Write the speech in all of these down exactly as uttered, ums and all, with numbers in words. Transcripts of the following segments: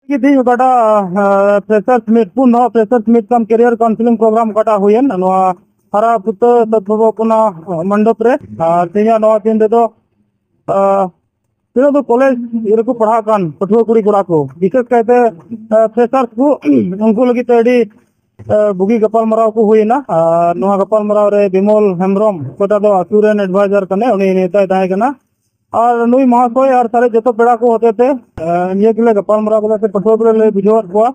ᱜᱮ ᱛᱮᱦᱮᱧ ᱚᱠᱟᱴᱟᱜ ᱯᱷᱨᱮᱥᱟᱨᱥ ᱢᱤᱴ, ᱯᱩᱱ ᱫᱷᱟᱣ ᱯᱷᱨᱮᱥᱟᱨᱥ ᱢᱤᱴ ᱠᱟᱢ ᱠᱮᱨᱤᱭᱟᱨ ᱠᱟᱣᱩᱱᱥᱮᱞᱤᱝ ᱯᱨᱳᱜᱨᱟᱢ ᱚᱠᱟᱴᱟᱜ ᱦᱩᱭᱮᱱ ᱱᱚᱣᱟ ᱦᱟᱨᱟ ᱯᱩᱛᱟᱹ ᱥᱚᱫᱵᱷᱚᱵᱚᱯᱚᱱᱟ ᱢᱚᱱᱰᱚᱯ ᱨᱮ, ᱟᱨ ᱛᱮᱦᱮᱧᱟᱜ ᱱᱚᱣᱟ ᱫᱤᱱ ᱨᱮᱫᱚ ᱟᱨ ᱛᱤᱱᱟᱹᱜ ᱫᱚ ᱠᱚᱞᱮᱡᱽ ᱨᱮᱠᱚ ᱯᱟᱲᱦᱟᱜ ᱠᱟᱱ ᱯᱟᱹᱴᱷᱩᱣᱟᱹ ᱠᱩᱲᱤ ᱠᱚᱲᱟ ᱠᱚ, ᱵᱤᱥᱮᱥ ᱠᱟᱭᱛᱮ ᱯᱷᱨᱮᱥᱟᱨᱥ ᱠᱚ, ᱩᱱᱠᱩ ᱞᱟᱹᱜᱤᱫ ᱛᱮ ᱟᱹᱰᱤ ᱟᱨ ᱵᱩᱜᱤ ᱜᱟᱯᱟᱞᱢᱟᱨᱟᱣ ᱠᱚ ᱦᱩᱭᱮᱱᱟ᱾ ᱟᱨ ᱱᱚᱣᱟ ᱜᱟᱯᱟᱞᱢᱟᱨᱟᱣ ᱨᱮ ᱵᱤᱢᱚᱞ ᱦᱮᱢᱵᱨᱚᱢ, ᱚᱠᱚᱭᱴᱟᱜ ᱫᱚ ᱟᱹᱛᱩ ᱨᱮᱱ ᱮᱰᱵᱟᱭᱡᱟᱨ ᱠᱟᱱᱟᱭ, ᱩᱱᱤ ᱱᱮᱣᱛᱟᱭ ᱛᱟᱦᱮᱸ ᱠᱟᱱᱟ᱾ ᱟᱨ ᱱᱩᱭ ᱢᱚᱦᱟᱥᱚᱭ ᱟᱨ ᱥᱟᱨᱮᱡ ᱡᱚᱛᱚ ᱯᱮᱲᱟ ᱠᱚ ᱦᱚᱛᱮ ᱛᱮ ᱟᱨ ᱱᱤᱭᱟᱹ ᱜᱮᱞᱮ ᱜᱟᱯᱟᱞᱢᱟᱨᱟᱣ ᱠᱮᱫᱟ ᱥᱮ ᱯᱟᱹᱴᱷᱩᱣᱟᱹ ᱠᱚᱞᱮ ᱞᱟᱹᱭ ᱵᱩᱡᱷᱟᱹᱣᱟᱫ ᱠᱚᱣᱟ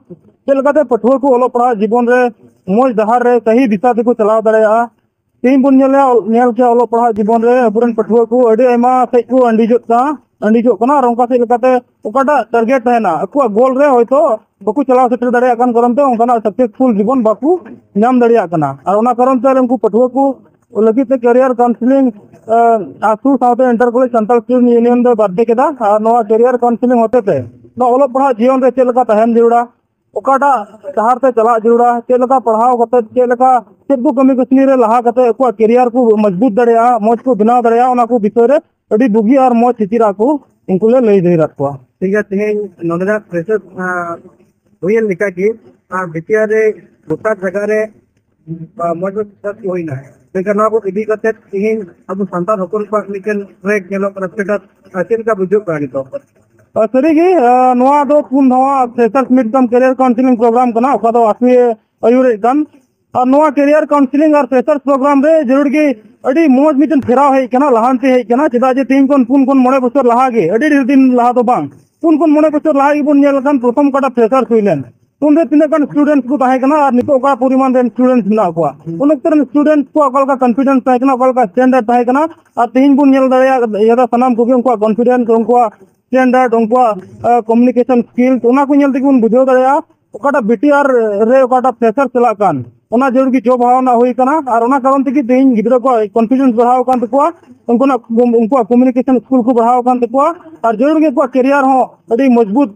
ᱪᱮᱫ ᱞᱮᱠᱟᱛᱮ ᱯᱟᱹᱴᱷᱩᱣᱟᱹ ᱠᱚ ᱚᱞᱚᱜ ᱯᱟᱲᱦᱟᱜ ᱡᱤᱵᱚᱱ ᱨᱮ ᱢᱚᱡᱽ ᱰᱟᱦᱟᱨ ᱨᱮ ᱥᱟᱹᱦᱤ ᱫᱤᱥᱟ ᱛᱮᱠᱚ ᱪᱟᱞᱟᱣ ᱫᱟᱲᱮᱭᱟᱜᱼᱟ᱾ ᱛᱮᱦᱮᱧ ᱵᱚᱱ ᱧᱮᱞᱮᱜᱼᱟ, ᱧᱮᱞ ᱠᱮᱜᱼᱟ, ᱚᱞᱚᱜ ᱯᱟᱲᱦᱟᱜ ᱡᱤᱵᱚᱱ ᱨᱮ ᱟᱵᱚᱨᱮᱱ ᱯᱟᱹᱴᱷᱩᱣᱟᱹ ᱠᱚ ᱟᱹᱰᱤ ᱟᱭᱢᱟ ᱥᱮᱫ ᱠᱚ ᱟᱺᱰᱤᱡᱚᱜ ᱠᱟᱱᱟ, ᱟᱺᱰᱤᱡᱚᱜ ᱠᱟᱱᱟ᱾ ᱟᱨ ᱚᱱᱠᱟ ᱥᱮᱫ ᱞᱮᱠᱟᱛᱮ ᱚᱠᱟᱴᱟᱜ ᱴᱟᱨᱜᱮᱴ ᱛᱟᱦᱮᱱᱟ, ᱟᱠᱚᱣᱟᱜ ᱜᱳᱞ ᱨᱮ ᱦᱚᱭᱛᱳ ᱵᱟᱠᱚ ᱪᱟᱞᱟᱣ ᱥᱮᱴᱮᱨ ᱫᱟᱲᱮᱭᱟᱜ ᱠᱟᱱ ᱠᱟᱨᱚᱱ ᱛᱮ ᱚᱱᱠᱟᱱᱟᱜ ᱥᱟᱠᱥᱮᱥᱯᱷᱩᱞ ᱡᱤᱵᱚᱱ ᱵᱟᱠᱚ ᱧᱟᱢ ᱫᱟᱲᱮᱭᱟᱜ ᱠᱟᱱᱟ᱾ ᱟᱨ ᱚᱱᱟ ᱠᱟᱨᱚᱱ ᱛᱮ ᱩᱱᱠᱩ ᱯᱟᱹᱴᱷᱩᱣᱟᱹ ᱠᱚ ᱞᱟᱹᱜᱤᱫ ᱛᱮ ᱠᱮᱨᱤᱭᱟᱨ ᱠᱟᱣᱩᱱᱥᱮᱞᱤᱝ ᱟᱥᱩ ᱥᱟᱶᱛᱮ inter college Santal student union ᱫᱚ ᱵᱟᱨᱛᱮ ᱠᱮᱫᱟ᱾ ᱟᱨ ᱱᱚᱣᱟ ᱠᱮᱨᱤᱭᱟᱨ ᱠᱟᱣᱩᱱᱥᱮᱞᱤᱝ ᱦᱚᱛᱮᱛᱮ ᱱᱚᱣᱟ ᱚᱞᱚᱜ ᱯᱟᱲᱦᱟᱜ ᱡᱤᱭᱚᱱ ᱨᱮ ᱪᱮᱫ ᱞᱮᱠᱟ ᱛᱟᱦᱮᱱ ᱡᱟᱹᱨᱩᱲᱟ, ᱚᱠᱟᱴᱟᱜ ᱰᱟᱦᱟᱨ ᱛᱮ ᱪᱟᱞᱟᱜ ᱡᱟᱹᱨᱩᱲᱟ, ᱪᱮᱫ ᱞᱮᱠᱟ ᱯᱟᱲᱦᱟᱣ ᱠᱟᱛᱮ ᱪᱮᱫ ᱞᱮᱠᱟ ᱪᱮᱫ ᱠᱚ ᱠᱟᱹᱢᱤ ᱠᱟᱹᱥᱱᱤ ᱨᱮ ᱞᱟᱦᱟ ᱠᱟᱛᱮ ᱟᱠᱚᱣᱟᱜ ᱠᱮᱨᱤᱭᱟᱨ ᱠᱚ ᱢᱚᱡᱽᱵᱩᱛ ᱫᱟᱲᱮᱭᱟᱜᱼᱟ, ᱢᱚᱡᱽ ᱠᱚ ᱵᱮᱱᱟᱣ ᱫᱟᱲᱮᱭᱟᱜᱼᱟ, ᱚᱱᱟ ᱠᱚ ᱵᱤᱥᱚᱭ ᱨᱮ ᱟᱹᱰᱤ ᱵᱩᱜᱤ ᱟᱨ ᱢᱚᱡᱽ ᱪᱤᱛᱤᱨ ᱟᱠᱚ ᱩᱱᱠᱩ ᱞᱮ ᱞᱟᱹᱭ ᱫᱟᱲᱮᱭᱟᱫ ᱠᱚᱣᱟ᱾ ᱴᱷᱤᱠ ᱜᱮᱭᱟ, ᱛᱮᱦᱮᱧ ᱱᱚᱰᱮᱱᱟᱜ ᱯᱷᱨᱮᱥᱟᱨ ᱦᱩᱭᱮᱱ ᱞᱮᱠᱟ ᱜᱮ ᱟᱨ ᱵᱤᱴᱤᱟᱨ ᱨᱮ ᱜᱚᱴᱟ ᱡᱟᱭᱜᱟ ᱨᱮ ᱟᱨ ᱢᱚᱡᱽ ᱢᱚᱡᱽ ᱯᱷᱨᱮᱥᱟᱨ ᱠᱚ ᱦᱩᱭᱱᱟ᱾ ᱢᱮᱱᱠᱷᱟᱱ ᱱᱚᱣᱟ ᱠᱚ ᱤᱫᱤ ᱠᱟᱛᱮ ᱛᱮᱦᱮᱧ ᱟᱵᱚ ᱥᱟᱱᱛᱟᱲ ᱦᱚᱯᱚᱱ ᱠᱚᱣᱟᱜ ᱢᱤᱫᱴᱮᱱ ᱴᱨᱮᱠ ᱧᱮᱞᱚᱜ ᱠᱟᱱᱟ, ᱥᱴᱮᱴᱟᱥ, ᱟᱨ ᱪᱮᱫ ᱞᱮᱠᱟ ᱵᱩᱡᱷᱟᱹᱜ ᱠᱟᱱᱟ ᱱᱤᱛᱚᱜ? ᱟᱨ ᱥᱟᱹᱨᱤᱜᱮ, ᱟᱨ ᱱᱚᱣᱟ ᱫᱚ ᱯᱩᱱ ᱫᱷᱟᱣᱟᱜ ᱯᱷᱨᱮᱥᱟᱨᱥ ᱢᱤᱴ ᱠᱟᱢ ᱠᱮᱨᱤᱭᱟᱨ ᱠᱟᱣᱩᱱᱥᱮᱞᱤᱝ ᱯᱨᱳᱜᱨᱟᱢ ᱠᱟᱱᱟ, ᱚᱠᱟ ᱫᱚ ᱟᱥᱩᱭᱮ ᱟᱹᱭᱩᱨᱮᱫ ᱠᱟᱱ᱾ ᱟᱨ ᱱᱚᱣᱟ ᱠᱮᱨᱤᱭᱟᱨ ᱠᱟᱣᱩᱱᱥᱮᱞᱤᱝ ᱟᱨ ᱯᱷᱨᱮᱥᱟᱨᱥ ᱯᱨᱳᱜᱨᱟᱢ ᱨᱮ ᱡᱟᱹᱨᱩᱲ ᱜᱮ ᱟᱹᱰᱤ ᱢᱚᱡᱽ ᱢᱤᱫᱴᱮᱱ ᱯᱷᱮᱨᱟᱣ ᱦᱮᱡ ᱠᱟᱱᱟ, ᱞᱟᱦᱟᱱᱛᱤ ᱦᱮᱡ ᱠᱟᱱᱟ᱾ ᱪᱮᱫᱟᱜ ᱡᱮ ᱛᱮᱦᱮᱧ ᱠᱷᱚᱱ ᱯᱩᱱ ᱠᱷᱚᱱ ᱢᱚᱬᱮ ᱵᱚᱪᱷᱚᱨ ᱞᱟᱦᱟ ᱜᱮ, ᱟᱹᱰᱤ ᱰᱷᱮᱨ ᱫᱤᱱ ᱞᱟᱦᱟ ᱫᱚ ᱵᱟᱝ, ᱯᱩᱱ ᱠᱷᱚᱱ ᱢᱚᱬᱮ ᱵᱚᱪᱷᱚᱨ ᱞᱟᱦᱟ ᱜᱮᱵᱚᱱ ᱧᱮᱞ ᱞᱮᱠᱷᱟᱱ ᱯᱨᱚᱛᱷᱚᱢ ᱚᱠᱟᱴᱟᱜ ᱯᱷᱨᱮᱥᱟᱨᱥ ᱦᱩᱭ ᱞᱮᱱ, ᱩᱱᱨᱮ ᱛᱤᱱᱟᱹᱜ ᱜᱟᱱ ᱥᱴᱩᱰᱮᱱᱴᱥ ᱠᱚ ᱛᱟᱦᱮᱸ ᱠᱟᱱᱟ ᱟᱨ ᱱᱤᱛᱚᱜ ᱚᱠᱟ ᱯᱚᱨᱤᱢᱟᱱ ᱨᱮᱱ ᱥᱴᱩᱰᱮᱱᱴᱥ ᱢᱮᱱᱟᱜ ᱠᱚᱣᱟ᱾ ᱩᱱ ᱚᱠᱛᱚ ᱨᱮᱱ ᱥᱴᱩᱰᱮᱱᱴᱥ ᱠᱚᱣᱟᱜ ᱚᱠᱟ ᱞᱮᱠᱟ ᱠᱚᱱᱯᱷᱤᱰᱮᱱᱥ ᱛᱟᱦᱮᱸ ᱠᱟᱱᱟ, ᱚᱠᱟ ᱞᱮᱠᱟ ᱥᱴᱮᱱᱰᱟᱨᱰ ᱛᱟᱦᱮᱸ ᱠᱟᱱᱟ, ᱟᱨ ᱛᱮᱦᱮᱧ ᱵᱚᱱ ᱧᱮᱞ ᱫᱟᱲᱮᱭᱟᱜ ᱤᱭᱟᱹ ᱫᱟ ᱥᱟᱱᱟᱢ ᱠᱚᱜᱮ ᱩᱱᱠᱩᱣᱟᱜ ᱠᱚᱱᱯᱷᱤᱰᱮᱱᱥ, ᱩᱱᱠᱩᱣᱟᱜ ᱥᱴᱮᱱᱰᱟᱨᱰ, ᱩᱱᱠᱩᱣᱟᱜ ᱠᱚᱢᱤᱭᱩᱱᱤᱠᱮᱥᱚᱱ ᱥᱠᱤᱞᱥ, ᱚᱱᱟ ᱠᱚ ᱧᱮᱞ ᱛᱮᱜᱮ ᱵᱚᱱ ᱵᱩᱡᱷᱟᱹᱣ ᱫᱟᱲᱮᱭᱟᱜᱼᱟ ᱚᱠᱟᱴᱟᱜ ᱵᱤᱴᱤᱟᱨ ᱨᱮ ᱚᱠᱟᱴᱟᱜ ᱯᱷᱨᱮᱥᱟᱨ ᱪᱟᱞᱟᱜ ᱠᱟᱱ, ᱚᱱᱟ ᱡᱟᱹᱨᱩᱲ ᱜᱮ ᱡᱚ ᱵᱟᱦᱟᱣᱱᱟ ᱦᱩᱭ ᱠᱟᱱᱟ᱾ ᱟᱨ ᱚᱱᱟ ᱠᱟᱨᱚᱱ ᱛᱮᱜᱮ ᱛᱮᱦᱮᱧ ᱜᱤᱫᱽᱨᱟᱹ ᱠᱚᱣᱟᱜ ᱠᱚᱱᱯᱷᱤᱰᱮᱱᱥ ᱵᱟᱲᱦᱟᱣ ᱟᱠᱟᱱ ᱛᱟᱠᱚᱣᱟ, ᱩᱱᱠᱩᱱᱟᱜ, ᱩᱱᱠᱩᱣᱟᱜ ᱠᱚᱢᱤᱭᱩᱱᱤᱠᱮᱥᱚᱱ ᱥᱠᱤᱞ ᱠᱚ ᱵᱟᱲᱦᱟᱣ ᱟᱠᱟᱱ ᱛᱟᱠᱚᱣᱟ᱾ ᱟᱨ ᱡᱟᱹᱨᱩᱲ ᱜᱮ ᱩᱱᱠᱩᱣᱟᱜ ᱠᱮᱨᱤᱭᱟᱨ ᱦᱚᱸ ᱟᱹᱰᱤ ᱢᱚᱡᱽᱵᱩᱛ,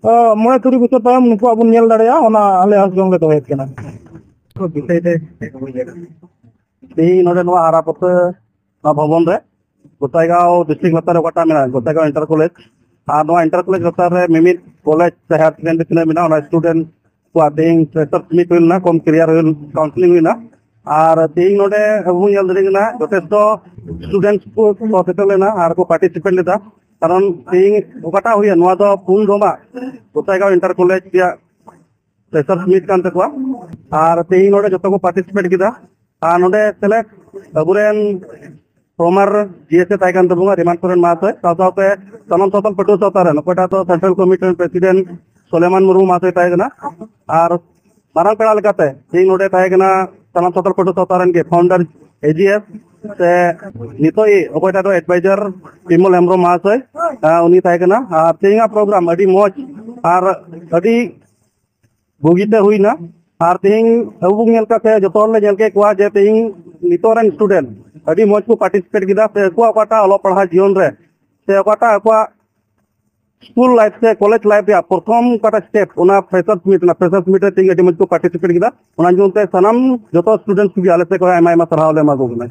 ᱟᱸ, ᱢᱚᱬᱮ ᱛᱩᱨᱩᱭ ᱵᱚᱪᱷᱚᱨ ᱛᱟᱭᱚᱢ ᱱᱩᱠᱩᱣᱟᱜ ᱵᱚᱱ ᱧᱮᱞ ᱫᱟᱲᱮᱭᱟᱜᱼᱟ, ᱚᱱᱟ ᱟᱞᱮ ᱟᱸᱥ ᱡᱚᱝ ᱞᱮ ᱫᱚᱦᱚᱭᱮᱫ ᱠᱟᱱᱟ᱾ ᱠᱚ ᱵᱤᱥᱚᱭ ᱛᱮ ᱪᱮᱫ ᱠᱚ ᱵᱩᱡᱷᱟᱹᱣ ᱫᱟ? ᱛᱮᱦᱮᱧ ᱱᱚᱰᱮ ᱱᱚᱣᱟ ᱦᱟᱨᱟ ᱯᱚᱛᱟᱹ ᱱᱚᱣᱟ ᱵᱷᱚᱵᱚᱱ ᱨᱮ ᱜᱳᱥᱟᱭᱜᱟᱸᱣ ᱰᱤᱥᱴᱨᱤᱠᱴ ᱞᱟᱛᱟᱨ ᱨᱮ ᱚᱠᱟᱴᱟᱜ ᱢᱮᱱᱟᱜᱼᱟ, ᱜᱳᱥᱟᱭᱜᱟᱸᱣ ᱤᱱᱴᱟᱨ ᱠᱚᱞᱮᱡᱽ, ᱟᱨ ᱱᱚᱣᱟ ᱤᱱᱴᱟᱨ ᱠᱚᱞᱮᱡᱽ ᱨᱟᱥᱛᱟ ᱨᱮ ᱢᱤᱢᱤᱫ ᱠᱚᱞᱮᱡᱽ ᱥᱮ ᱦᱟᱭᱟᱨ ᱥᱮᱠᱮᱱᱰᱟᱨᱤ ᱛᱤᱱᱟᱹᱜ ᱢᱮᱱᱟᱜᱼᱟ, ᱚᱱᱟ ᱥᱴᱩᱰᱮᱱᱴ ᱠᱚᱣᱟᱜ ᱛᱮᱦᱮᱧ ᱯᱨᱮᱥᱟᱨ ᱢᱤᱴ ᱦᱩᱭ ᱞᱮᱱᱟ, ᱠᱚᱢ ᱠᱮᱨᱤᱭᱟᱨ ᱦᱩᱭ, ᱠᱟᱣᱩᱱᱥᱮᱞᱤᱝ ᱦᱩᱭᱱᱟ᱾ ᱟᱨ ᱛᱮᱦᱮᱧ ᱱᱚᱰᱮ ᱟᱵᱚ ᱵᱚᱱ ᱧᱮᱞ ᱫᱟᱲᱮᱭᱟᱜ ᱠᱟᱱᱟ, ᱡᱚᱛᱷᱮᱥᱴᱚ ᱥᱴᱩᱰᱮᱱᱴ ᱠᱚ ᱠᱚ ᱥᱮᱴᱮᱨ ᱞᱮᱱᱟ ᱟᱨ ᱠᱚ ᱯᱟᱨᱴᱤᱥᱤᱯᱮᱴ ᱞᱮᱫᱟ᱾ ᱠᱟᱨᱚᱱ ᱛᱮᱦᱮᱧ ᱚᱠᱟᱴᱟᱜ ᱦᱩᱭᱮᱱ, ᱱᱚᱣᱟ ᱫᱚ ᱯᱩᱱ ᱫᱚᱢᱟᱜ ᱜᱳᱥᱟᱭᱜᱟᱸᱣ ᱤᱱᱴᱟᱨ ᱠᱚᱞᱮᱡᱽ ᱨᱮᱭᱟᱜ ᱯᱨᱮᱥᱟᱨ ᱢᱤᱴ ᱠᱟᱱ ᱛᱟᱠᱚᱣᱟ᱾ ᱟᱨ ᱛᱮᱦᱮᱧ ᱱᱚᱰᱮ ᱡᱚᱛᱚ ᱠᱚ ᱯᱟᱨᱴᱤᱥᱤᱯᱮᱴ ᱠᱮᱫᱟ᱾ ᱟᱨ ᱱᱚᱰᱮ ᱥᱮᱞᱮᱫ ᱟᱵᱚᱨᱮᱱ ᱯᱷᱚᱨᱢᱟᱨ ᱡᱤ ᱮᱥ ᱮ ᱛᱟᱦᱮᱸ ᱠᱟᱱ ᱛᱟᱵᱚᱱᱟ ᱨᱮᱢᱟᱱ ᱥᱚᱨᱮᱱ ᱢᱟᱦᱟᱥᱚᱭ, ᱥᱟᱶ ᱥᱟᱶᱛᱮ ᱥᱟᱱᱟᱢ ᱥᱟᱱᱛᱟᱲ ᱯᱟᱹᱴᱷᱩᱣᱟᱹ ᱥᱟᱶᱛᱟ ᱨᱮᱱ, ᱚᱠᱚᱭᱴᱟᱜ ᱫᱚ ᱥᱮᱱᱴᱨᱟᱞ ᱠᱚᱢᱤᱴᱤ ᱨᱮᱱ ᱯᱨᱮᱥᱤᱰᱮᱱᱴ ᱥᱚᱞᱮᱢᱟᱱ ᱢᱩᱨᱢᱩ ᱢᱟᱦᱟᱥᱚᱭ ᱛᱟᱦᱮᱸ ᱠᱟᱱᱟ᱾ ᱟᱨ ᱢᱟᱨᱟᱝ ᱯᱮᱲᱟ ᱞᱮᱠᱟᱛᱮ ᱛᱮᱦᱮᱧ ᱱᱚᱰᱮ ᱛᱟᱦᱮᱸ ᱠᱟᱱᱟ ᱥᱟᱱᱟᱢ ᱥᱟᱱᱛᱟᱲ ᱯᱟᱹᱴᱷᱩᱣᱟᱹ ᱥᱟᱶᱛᱟ ᱨᱮᱱ ᱜᱮ ᱯᱷᱟᱣᱩᱱᱰᱟᱨ ᱮ ᱡᱤ ᱮᱥ ᱥᱮ ᱱᱤᱛᱚᱜ ᱤᱡ ᱚᱠᱚᱭᱴᱟᱜ ᱫᱚ ᱮᱰᱵᱟᱭᱡᱟᱨ ᱵᱤᱢᱚᱞ ᱦᱮᱢᱵᱨᱚᱢ ᱢᱟᱦᱟᱥᱚᱭ, ᱟᱸ, ᱩᱱᱤ ᱛᱟᱦᱮᱸ ᱠᱟᱱᱟ᱾ ᱟᱨ ᱛᱮᱦᱮᱧᱟᱜ ᱯᱨᱳᱜᱨᱟᱢ ᱟᱹᱰᱤ ᱢᱚᱡᱽ ᱟᱨ ᱟᱹᱰᱤ ᱵᱩᱜᱤᱛᱮ ᱦᱩᱭᱱᱟ᱾ ᱟᱨ ᱛᱮᱦᱮᱧ ᱟᱵᱚ ᱵᱚᱱ ᱧᱮᱞ ᱠᱟᱜ ᱥᱮ ᱡᱚᱛᱚ ᱦᱚᱲ ᱞᱮ ᱧᱮᱞ ᱠᱮᱫ ᱠᱚᱣᱟ ᱡᱮ ᱛᱮᱦᱮᱧ ᱱᱤᱛᱚᱜ ᱨᱮᱱ ᱥᱴᱩᱰᱮᱱᱴ ᱟᱹᱰᱤ ᱢᱚᱡᱽ ᱠᱚ ᱯᱟᱨᱴᱤᱥᱤᱯᱮᱴ ᱠᱮᱫᱟ, ᱥᱮ ᱟᱠᱚᱣᱟᱜ ᱚᱠᱟᱴᱟᱜ ᱚᱞᱚᱜ ᱯᱟᱲᱦᱟᱜ ᱡᱤᱭᱚᱱ ᱨᱮ ᱥᱮ ᱚᱠᱟᱴᱟᱜ ᱟᱠᱚᱣᱟᱜ ᱥᱠᱩᱞ ᱞᱟᱭᱤᱯᱷ ᱥᱮ ᱠᱚᱞᱮᱡᱽ ᱞᱟᱭᱤᱯᱷ ᱨᱮᱭᱟᱜ ᱯᱨᱚᱛᱷᱚᱢ ᱚᱠᱟᱴᱟᱜ ᱥᱴᱮᱯ, ᱚᱱᱟ ᱯᱨᱮᱥᱟᱨ ᱢᱤᱴ, ᱚᱱᱟ ᱯᱨᱮᱥᱟᱨ ᱢᱤᱴ ᱨᱮ ᱛᱮᱦᱮᱧ ᱟᱹᱰᱤ ᱢᱚᱡᱽ ᱠᱚ ᱯᱟᱨᱴᱤᱥᱤᱯᱮᱴ ᱠᱮᱫᱟ᱾ ᱚᱱᱟ ᱧᱩᱛᱩᱢ ᱛᱮ ᱥᱟᱱᱟᱢ ᱡᱚᱛᱚ ᱥᱴᱩᱰᱮᱱᱴ ᱠᱚᱜᱮ ᱟᱞᱮ ᱥᱮᱫ ᱠᱷᱚᱱ ᱟᱭᱢᱟ ᱟᱭᱢᱟ ᱥᱟᱨᱦᱟᱣ ᱞᱮ ᱮᱢᱟ ᱠᱚ ᱠᱟᱱᱟ᱾